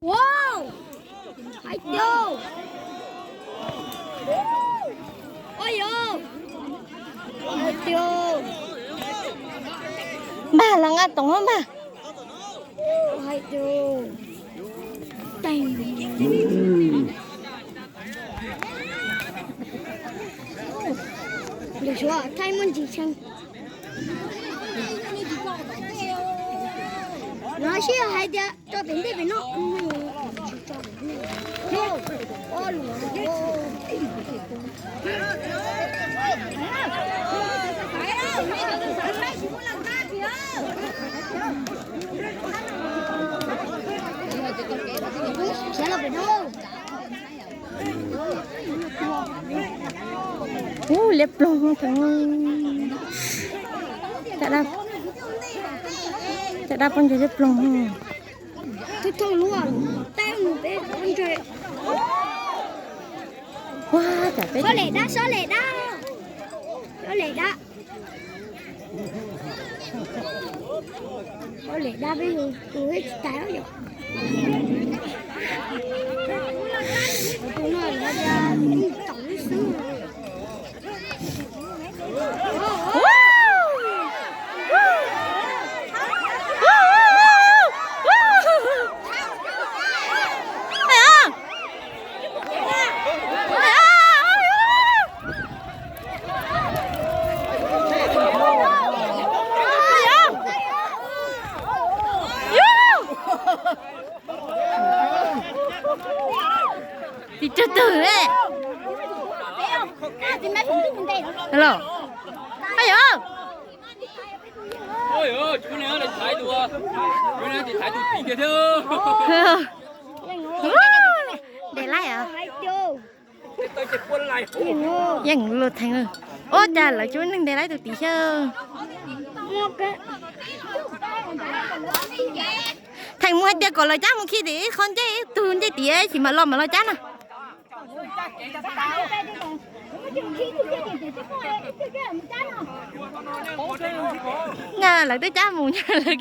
Wow, hais tias, oj yog, hais tias, npag los nqa toom npag, hais tias, teeg, lwm suav thaij muaj ntsis tshee. No sib hais tias tso pem ntej pem no. Ub, liab ploog, caj dab, caj dab pob ntseg liab ploog. Thauj thauj lub, tab mus peb pob ntseg. Ua cas peb, xob lem dab, xob lem dab, xob lem dab, xob lem dab peb tus tsis tas yom. Tus no lawv tias tawm lub xwb. Tis tsawg twg ne? Los, a yog, ntes laib os. Yeej luag theej. Ua cas lawv cov neeg ntes laib tus tim xyaw. Theem mus hais tias kom lawv cab mus khi tim ib qho ncej, ib tug ncej tiav tsis mam los mam los cab na. Lawv twb cab mus lawv